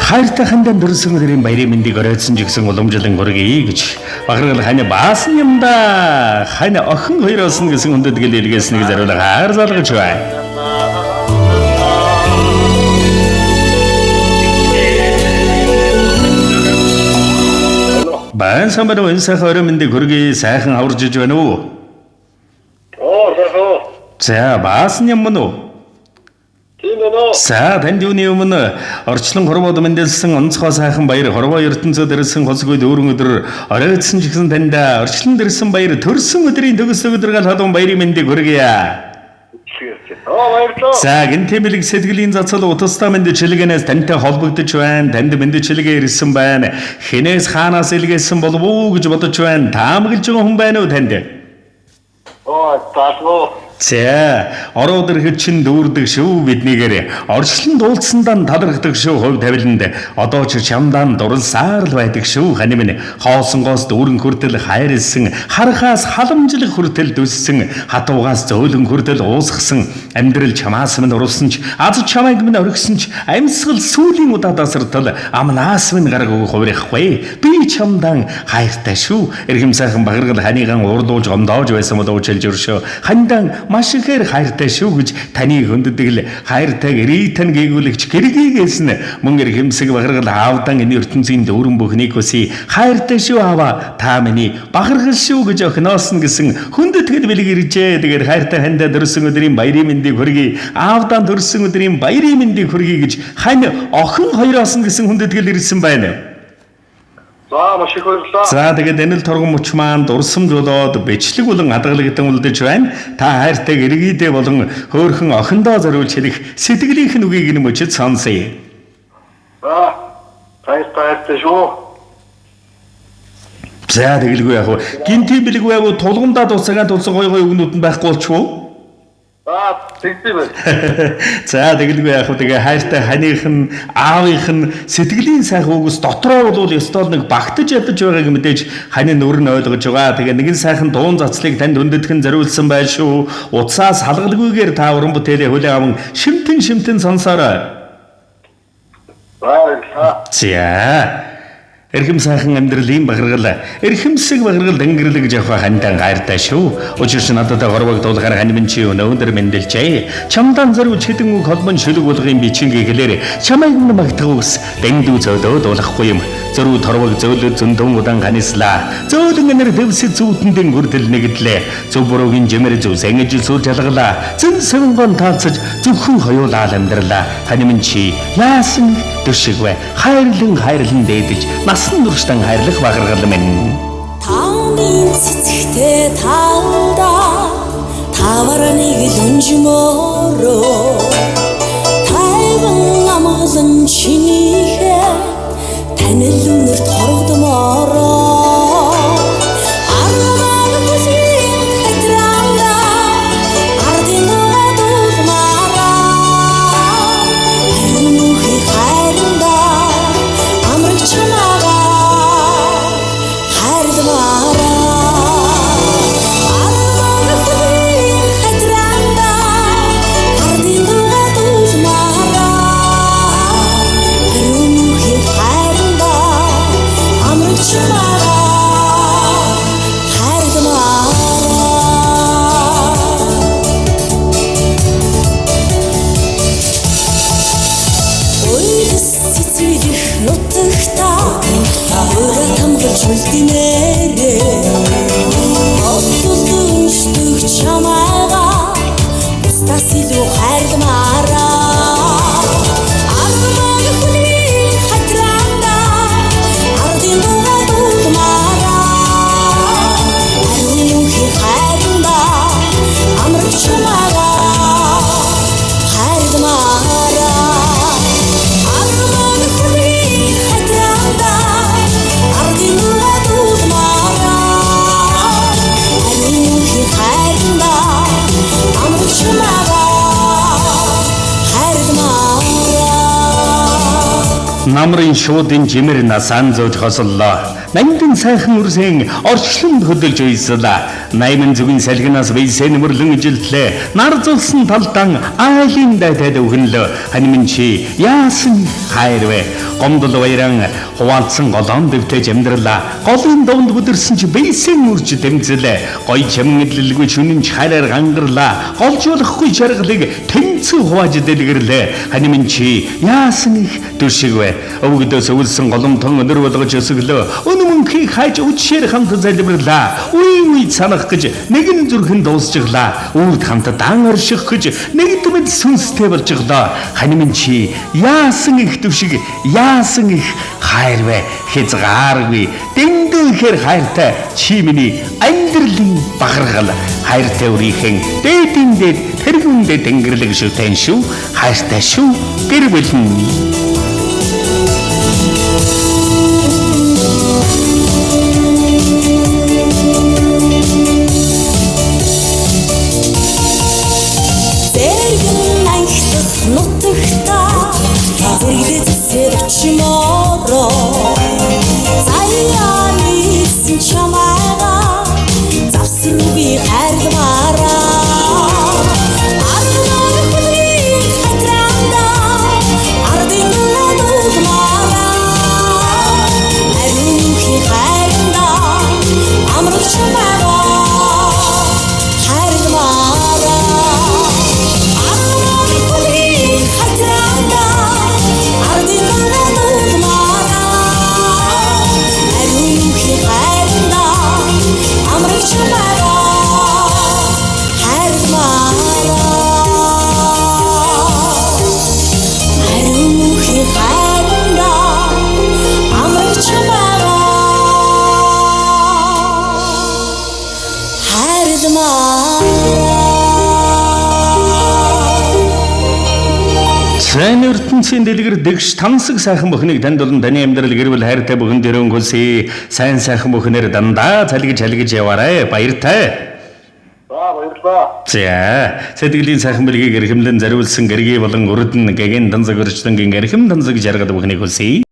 Хайртай хандан төрсөн өдрийн баярын мэндийг оройтсон ч гэсэн уламжлан хүргэе гэж бахархал хань баасан юм да. Хань охин хоёроос нь гэсэн хүндэтгэл илгээснийг зориулан хайр залгаж байна. Байн самбар энэ сайхан орой мэндийг хүргэе. Сайхан аварж иж байна уу? Оо, сайхан уу. За, баасан юм уу? Тийм байна уу? За, танд юуны өмнө орчлон хорвоод мэндэлсэн онцгой сайхан баяр хорвоо ертөнцөд ирсэн хосгүй дүүрэн өдөр оройтсон ч гэсэн танд орчлон дэрсэн баяр төрсөн өдрийн төгс өдөр гал хадуун баярын мэндийг хүргье. Оо, баярлалаа. За, гэнтийн бэлэг сэтгэлийн цацал утастай мэндчилгээнээс тантай холбогдож байна. Танд мэндчилгээ ирсэн байна. Хинээс хаанаас илгээсэн болов уу гэж бодож байна. Таамаглаж байгаа хүн байна уу танд? Оо, залгуу. За, ороод ирэхэд чин дүүрдэг шүү биднийгээр. Орчлон дуулсандаа талархдаг шүү хувь тавиланд. Одоо ч чамдаа дурлсаар л байдаг шүү хани минь. Хоосонгоос дүүрэн хүртэл хайрлсан, харахаас халамжлах хүртэл дүссэн, хатуугаас зөөлөн хүртэл уусгасан, амьдрал чамаас минь урлсан ч, аз чамайг минь орхисон ч, амьсгал сүүлийн удаадаас ртал амнаас минь гараг өгөх хувирахгүй. Би чамдан хайртай шүү. Эрхэм сайхан бахаргал ханыгаан уурлуулж гомдоож байсан бол уучлж өршөө. Хандан маш ихээр хайртай шүү гэж таны хүндэтгэл хайртайг ритэн гээгүүлэгч гэргийгээс нь мөн эрхэмсэг бахаргал аавдан энэ ертөнцийн дүүрэн бүхнийг хүсье. Хайртай шүү аава, та миний бахархал шүү гэж охиноос нь гэсэн хүндэтгэл бэлэг иржээ. Тэгээд хайртай хандаа төрсөн өдрийн баярын мэндийг хүргэе. Аавдан төрсөн өдрийн баярын мэндийг хүргэе гэж хань охин хоёроос нь гэсэн хүндэтгэл ирсэн байна. За, маш их баярлалаа. За, тэгээд энэл торгон мөч маань дурсамж болоод бичлэг болон хадгалагдсан үлдэж байна. Та хайртай иргэдээ болон хөөхөн охиндоо зориулж хэлэх сэтгэлийнх нь үгийг нь мөчөд сонсъё. За, хайртай шүү. За, тэгэлгүй яах вэ? Гинтийн бэлэг байв уу? Тулгамдаа дуусагаан тулсан гой гой үгнүүд нь байхгүй болчих уу? За, тэгдэв байна. За, тэгэлгүй яах вэ? Тэгээ хайртай ханых нь, аавынх нь сэтгэлийн сайхан үгс дотроо бол ёстой нэг багтаж ядаж байгааг мэдээж ханы нүр нь ойлгож байгаа. Тэгээ нэгэн сайхан дуун цацлыг танд хүндэтгэн зориулсан байх шүү. Утсаас халгалгүйгээр та уран бүтээлээ хүлээн аван шимтэн шимтэн сонсоорой. За, баярлалаа. За. Эрхэм сайхан амьдралын бахаргал, эрхэмсэг бахаргал дэнгэрлэг жавха хандан гайртай шүү. Учир нь надад горвог дуулахаар хань минь чи өнөөдөр мэндэлжээ. Чамдан зориулж хэдэн үг холбон шүлэг болгоё бичин гэхлээр чамайг минь магтах үгс дэндүү зөөлөө дуулахгүй юм. Зөрүү торвог зөөлөө зөндөн удаан ханислаа. Зөөлөн нэр дэвсэ зүүтэндэн хүртэл нэгдлээ. Зөв буруугийн жимэр зөв сэнгэж сүлж алгалаа. Зэн сэвнгон таалцаж зөвхөн хоёулаа л амьдралаа. Хань минь чи яасан дөшигвэ хайрлан хайрлан дээдэж насан туршдан хайрлах бахаргал минь. Тааны цэцэгтэй таанда тавар нэг л өнжмөрөө тайван амгалан чинийхээ танил үнэрт хорогдмороо армаг хүсгийн хатраанда ардын дугаа дуулмаараа ариун нүхий хайранда амраг чамаагаа хайрламаараа армаг хүсгийн хатраанда ардын дугаа дуулмаараа ариун нүхий хайранда амраг чамаагаа хайрламаараа. Уйлс цэцэглэх нутагта ураа тамгалж үлдэнээрээ Хотол өнчтөх чамайгаа бусдаас илүү хайрламаараа Армаг хүлгийн хатраанда ардын дугаа дуулмаараа Ариун нүхий хайранда амраг чамайгаа хайрламаараа Армаг хүлгийн хатраанда ардын дугаа дуулмаараа Ариун нүхий хайранда амраг чамайгаа хайрламаараа. Намрын шуудын жимэр насаан зөөж хосоллоо. Нандин сайхан үрсэн орчлонд хөдөлж уйслаа. Найман зүгэн салгинаас биесээ нөмөрлөн ижилтлээ. Нар зулсан талдан айлын дайтад өгнөлөө. Хань минь чи яасан хайр вэ? Гомдол баяран хуваалцсан голоон дэвтэж амьдралаа. Голын дунд бүдэрсэн чи биесээ үрж дэмцэлээ. Гой чамнэдлэлгүй шүнэн ч хайраар гангарлаа. Голж болохгүй жаргалыг тэнцүү хувааж дэлгэрлээ. Хань минь чи яасан их дүршиг вэ? Өвгдөөс өвлсөн голомтон өнөр болгож өсөглөө. Өн мөнхийг хайж үдшээр хамт залбирлаа. Үе үе санах гэж нэгэн зүрхэн дуусчихлаа. Үрд хамт дан орших гэж нэгдмэд сүнстэй болжглоо. Хань минь чи яасан их дүршиг, яасан их хайр вэ? Хязгааргүй дэндүү ихээр хайртай чи миний амьдралын бахархал. Хайртай өрийнхэн дээдийн дээд тэргүүндээ тэнгэрлэг шүү тань шүү. Хайртай шүү гэр бүл нь. Зэргэн анхлах нутагта зэрэглээ зүсээр очимоороо заяа нийлсэн чамайгаа завсруу би хайрламаараа арган хүлгийг хатраанда ардын дулмаараа ариунхи хайранда амрах чамайгаа хайрламаараа арган хүлгийг хатраанда ардын дулмаараа ариунхи хайранда амрах чамайгаа хайрламаараа ариунхи хайранда амрах чамайгаа хайрламаараа. Сайн ертөнцийн дэлгэр дэгш тансаг сайхан бүхнийг танд болон таны амьдрал гэр бүл хайртай бүхэн дөрөн хүсье. Сайн сайхан бүхнээр дандаа цалгиж халгиж яваарай. Баяртай. За баярлалаа. За, сэтгэлийн сайхан бэлгийг эрхэмлэн зориулсан гэргий болон өрдөн гэгэн данзаг өрчлөнгийн эрхэм данзаг жаргал бүхнийг хүсье.